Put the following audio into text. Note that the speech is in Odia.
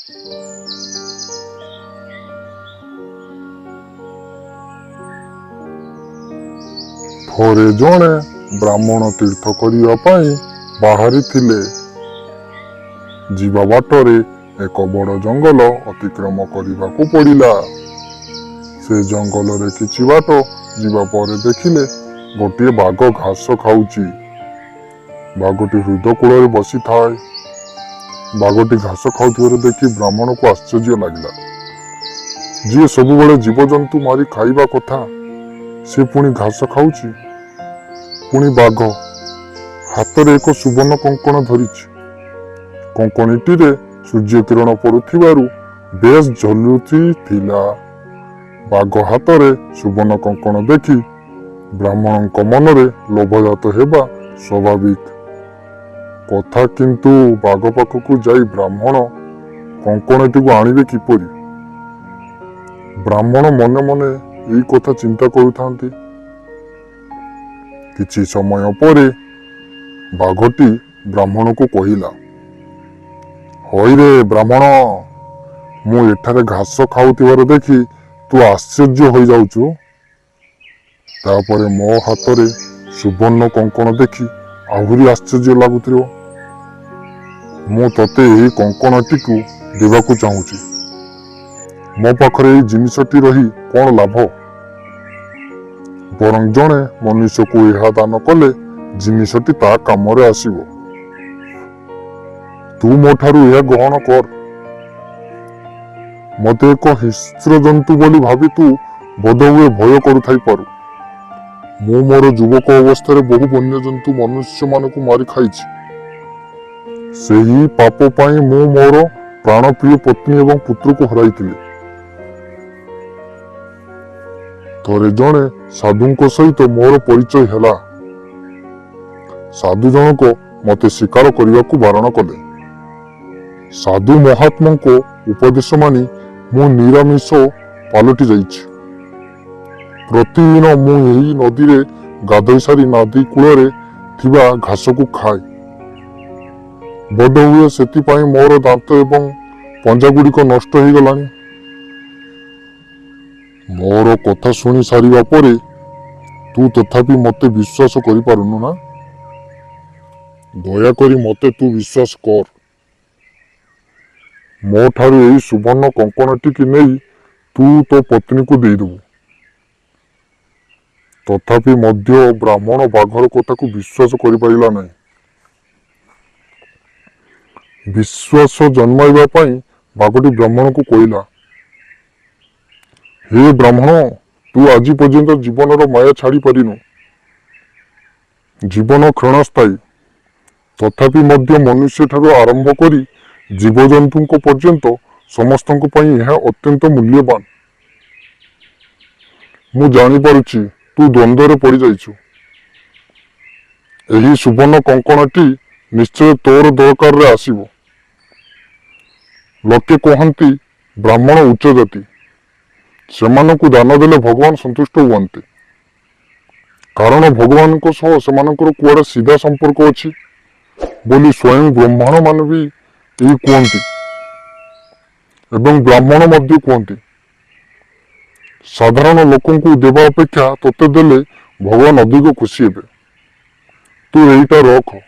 ଥରେ ଜଣେ ବ୍ରାହ୍ମଣ ତୀର୍ଥ କରିବା ପାଇଁ ବାହାରିଥିଲେ। ଯିବା ବାଟରେ ଏକ ବଡ଼ ଜଙ୍ଗଲ ଅତିକ୍ରମ କରିବାକୁ ପଡ଼ିଲା। ସେ ଜଙ୍ଗଲରେ କିଛି ବାଟ ଯିବା ପରେ ଦେଖିଲେ ଗୋଟିଏ ବାଘ ଘାସ ଖାଉଛି। ବାଘଟି ହ୍ରଦ କୂଳରେ ବସିଥାଏ। ବାଘଟି ଘାସ ଖାଉଥିବାର ଦେଖି ବ୍ରାହ୍ମଣକୁ ଆଶ୍ଚର୍ଯ୍ୟ ଲାଗିଲା। ଯିଏ ସବୁବେଳେ ଜୀବଜନ୍ତୁ ମାରି ଖାଇବା କଥା, ସେ ପୁଣି ଘାସ ଖାଉଛି। ପୁଣି ବାଘ ହାତରେ ଏକ ସୁବର୍ଣ୍ଣ କଙ୍କଣ ଧରିଛି। କଙ୍କଣୀଟିରେ ସୂର୍ଯ୍ୟ କିରଣ ପଡୁଥିବାରୁ ବେଶ ଝଲୁଥିଲା। ବାଘ ହାତରେ ସୁବର୍ଣ୍ଣ କଙ୍କଣ ଦେଖି ବ୍ରାହ୍ମଣଙ୍କ ମନରେ ଲୋଭଜାତ ହେବା ସ୍ୱାଭାବିକ କଥା। କିନ୍ତୁ ବାଘ ପାଖକୁ ଯାଇ ବ୍ରାହ୍ମଣ କଙ୍କଣଟିକୁ ଆଣିବେ କିପରି? ବ୍ରାହ୍ମଣ ମନେ ମନେ ଏଇ କଥା ଚିନ୍ତା କରୁଥାନ୍ତି। କିଛି ସମୟ ପରେ ବାଘଟି ବ୍ରାହ୍ମଣକୁ କହିଲା, "ହଇରେ ବ୍ରାହ୍ମଣ, ମୁଁ ଏଠାରେ ଘାସ ଖାଉଥିବାର ଦେଖି ତୁ ଆଶ୍ଚର୍ଯ୍ୟ ହୋଇଯାଉଛୁ। ତାପରେ ମୋ ହାତରେ ସୁବର୍ଣ୍ଣ କଙ୍କଣ ଦେଖି ଆହୁରି ଆଶ୍ଚର୍ଯ୍ୟ ଲାଗୁଥିବ। ମୁଁ ତତେ ଏହି କଙ୍କଣଟିକୁ ଦେବାକୁ ଚାହୁଁଛି। ମୋ ପାଖରେ ଏଇ ଜିନିଷଟି ରହି କଣ ଲାଭ? ବରଂ ଜଣେ ମନୁଷ୍ୟକୁ ଏହା ଦାନ କଲେ ଜିନିଷଟି ତା କାମରେ ଆସିବ। ତୁ ମୋ ଠାରୁ ଏହା ଗ୍ରହଣ କର। ମତେ ଏକ ହିଂସ୍ର ଜନ୍ତୁ ବୋଲି ଭାବି ତୁ ବୋଧହୁଏ ଭୟ କରୁଥାଇପାରୁ। ମୁଁ ମୋର ଯୁବକ ଅବସ୍ଥାରେ ବହୁ ବନ୍ୟଜନ୍ତୁ, ମନୁଷ୍ୟମାନଙ୍କୁ ମାରି ଖାଇଛି। ସେହି ପାପ ପାଇଁ ମୁଁ ମୋର ପ୍ରାଣପ୍ରିୟ ପତ୍ନୀ ଏବଂ ପୁତ୍ରକୁ ହରାଇଥିଲି। ଥରେ ଜଣେ ସାଧୁଙ୍କ ସହିତ ମୋର ପରିଚୟ ହେଲା। ସାଧୁ ଜଣକ ମତେ ଶିକାର କରିବାକୁ ବାରଣ କଲେ। ସାଧୁ ମହାତ୍ମାଙ୍କ ଉପଦେଶ ମାନି ମୁଁ ନିରାମିଷ ପାଲଟି ଯାଇଛି। ପ୍ରତିଦିନ ମୁଁ ଏହି ନଦୀରେ ଗାଧୋଇ ସାରି ନଦୀ କୂଳରେ ଥିବା ଘାସକୁ ଖାଏ। ବୋଧହୁଏ ସେଥିପାଇଁ ମୋର ଦାନ୍ତ ଏବଂ ପଞ୍ଜାଗୁଡ଼ିକ ନଷ୍ଟ ହେଇଗଲାଣି। ମୋର କଥା ଶୁଣି ସାରିବା ପରେ ତୁ ତଥାପି ମତେ ବିଶ୍ୱାସ କରିପାରୁନୁ ନା? ଦୟାକରି ମତେ ତୁ ବିଶ୍ୱାସ କର। ମୋ ଠାରୁ ଏଇ ସୁବର୍ଣ୍ଣ କଙ୍କଣଟିକି ନେଇ ତୁ ତୋ ପତ୍ନୀକୁ ଦେଇଦେବୁ।" ତଥାପି ମଧ୍ୟ ବ୍ରାହ୍ମଣ ବାଘର କଥାକୁ ବିଶ୍ୱାସ କରିପାରିଲା ନାହିଁ। ବିଶ୍ୱାସ ଜନ୍ମାଇବା ପାଇଁ ବାଘଟି ବ୍ରାହ୍ମଣକୁ କହିଲା, "ହେ ବ୍ରାହ୍ମଣ, ତୁ ଆଜି ପର୍ଯ୍ୟନ୍ତ ଜୀବନର ମାୟା ଛାଡ଼ି ପାରିନୁ। ଜୀବନ କ୍ଷଣସ୍ଥାୟୀ। ତଥାପି ମଧ୍ୟ ମନୁଷ୍ୟଠାରୁ ଆରମ୍ଭ କରି ଜୀବଜନ୍ତୁଙ୍କ ପର୍ଯ୍ୟନ୍ତ ସମସ୍ତଙ୍କ ପାଇଁ ଏହା ଅତ୍ୟନ୍ତ ମୂଲ୍ୟବାନ। ମୁଁ ଜାଣିପାରୁଛି, ତୁ ଦ୍ୱନ୍ଦ୍ୱରେ ପଡ଼ିଯାଇଛୁ। ଏହି ସୁବର୍ଣ୍ଣ କଙ୍କଣଟି ନିଶ୍ଚୟ ତୋର ଦରକାରରେ ଆସିବ। ଲୋକେ କହନ୍ତି, ବ୍ରାହ୍ମଣ ଉଚ୍ଚ ଜାତି। ସେମାନଙ୍କୁ ଦାନ ଦେଲେ ଭଗବାନ ସନ୍ତୁଷ୍ଟ ହୁଅନ୍ତି, କାରଣ ଭଗବାନଙ୍କ ସହ ସେମାନଙ୍କର କୁଆଡ଼େ ସିଧା ସମ୍ପର୍କ ଅଛି ବୋଲି ସ୍ୱୟଂ ବ୍ରାହ୍ମଣମାନେ ବି ଏହି କୁହନ୍ତି ଏବଂ ବ୍ରାହ୍ମଣ ମଧ୍ୟ କୁହନ୍ତି। ସାଧାରଣ ଲୋକଙ୍କୁ ଦେବା ଅପେକ୍ଷା ତୋତେ ଦେଲେ ଭଗବାନ ଅଧିକ ଖୁସି ହେବେ। ତୁ ଏଇଟା ରଖ।"